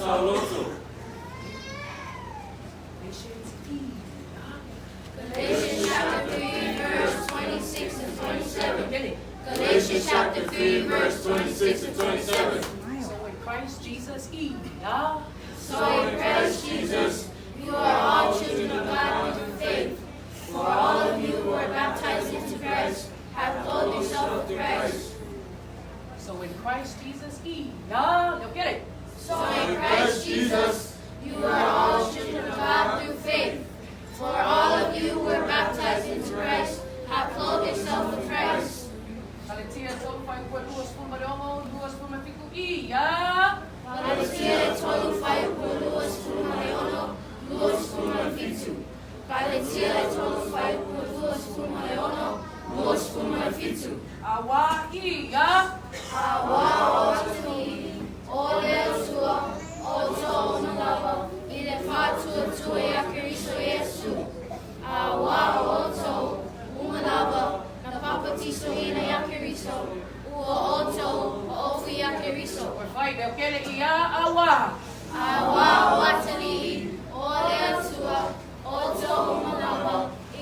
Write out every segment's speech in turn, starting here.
Saoloto. Galatians E. Galatians chapter 3, verse 26 and 27. Get it. Galatians chapter 3, verse 26 and 27. So in Christ Jesus E. So in Christ Jesus, you are all children of God through faith. For all of you who are baptized into Christ have clothed yourself with Christ. So in Christ Jesus E. Now get it. So in Christ Jesus, you are all children of God through faith. For all of you who are baptized into Christ have clothed yourself with Christ. Galatia tolu fuaiupu e 26 27 E. Ya. Galatia tolu fuaiupu 26 27. Galatia tolu fuaiupu 26 27. Awa E. Ya. Awa o atalii, o le Atua, o outou uma lava, i le faatuatua ia Keriso Iesu. Auā o outou uma lava, na papatisoina ia Keriso, ua outou ofu ia Keriso. Or fight. Leokele E. Ya. Awa. Auā o atalii, o le Atua, o outou uma lava, i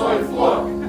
Soifua.